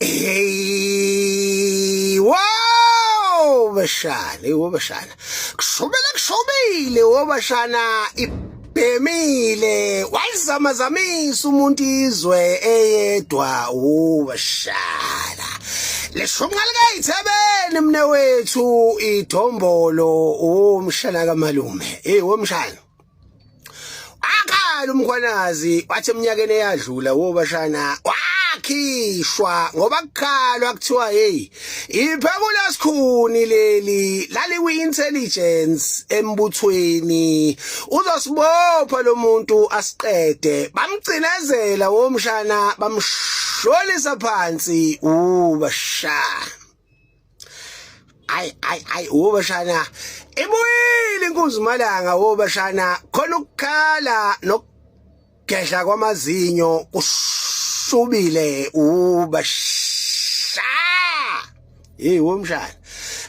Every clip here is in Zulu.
Hey, wow bashana, hey bashana. Kushobele kushobile wo bashana ibhemile. Walizamazamisa umuntu izwe eyedwa wo bashana. Leshonqa likayithebeni mne wethu idombolo umshana kamalume. Hey womshana. Akhala umkhwanazi wathi eminyakeni eyadlula wobashana wakhishwa ngoba kukhalwa kuthiwa hey iphekula sikhuni leli laliwi intelligence embuthweni uzosibopha lo muntu asiqede bamcinezela womshana bamsholisa phansi ubashana. Ay ay ay wobashana ibuyile inkunzi malanga wobashana khona ukukhala nokugedla kwamazinyo kushubile ubasha. Hey womshana,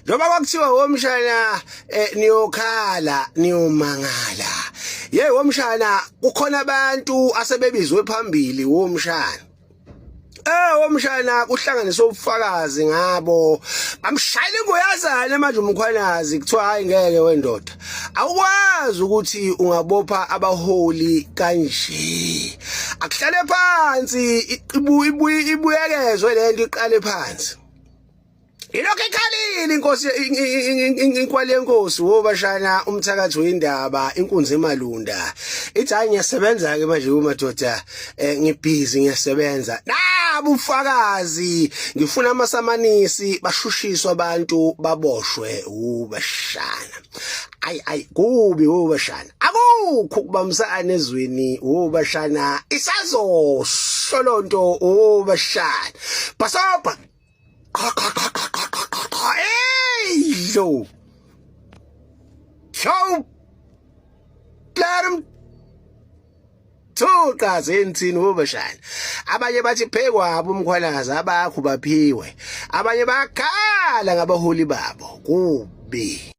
njengoba kwakuthiwa womshana eh, niyokhala niyomangala. Hey womshana, kukhona abantu asebebizwe phambili womshana. Eh womshana kuhlanganiswe ubufakazi ngabo. Bamshayela ingoyazana manje umkhwanazi kuthiwa hayi ngeke wendoda. Awukwazi ukuthi ungabopha abaholi kanje. Akuhlale phansi ibuyekezwe lento iqale phansi. Ilokhu ikhalile inkosi inkwali yenkosi wobashana umthakathi wendaba inkunzi emalunda ithi hayi ngiyasebenza ke manje kumadoda eh, ngibhizi ngiyasebenza nabu ufakazi ngifuna amasamanisi bashushiswa abantu baboshwe ubashana ayi ayi kubi ubashana akukho ukubambisana ezweni ubashana isazosho lonto ubashana basoba. Hey, yo. Show. Plarum. Thuqa zenthini wobashana. Abanye bathi phekwabo umkhwanazi abakho baphiwe. Abanye bakhala ngabaholi babo. Kubi.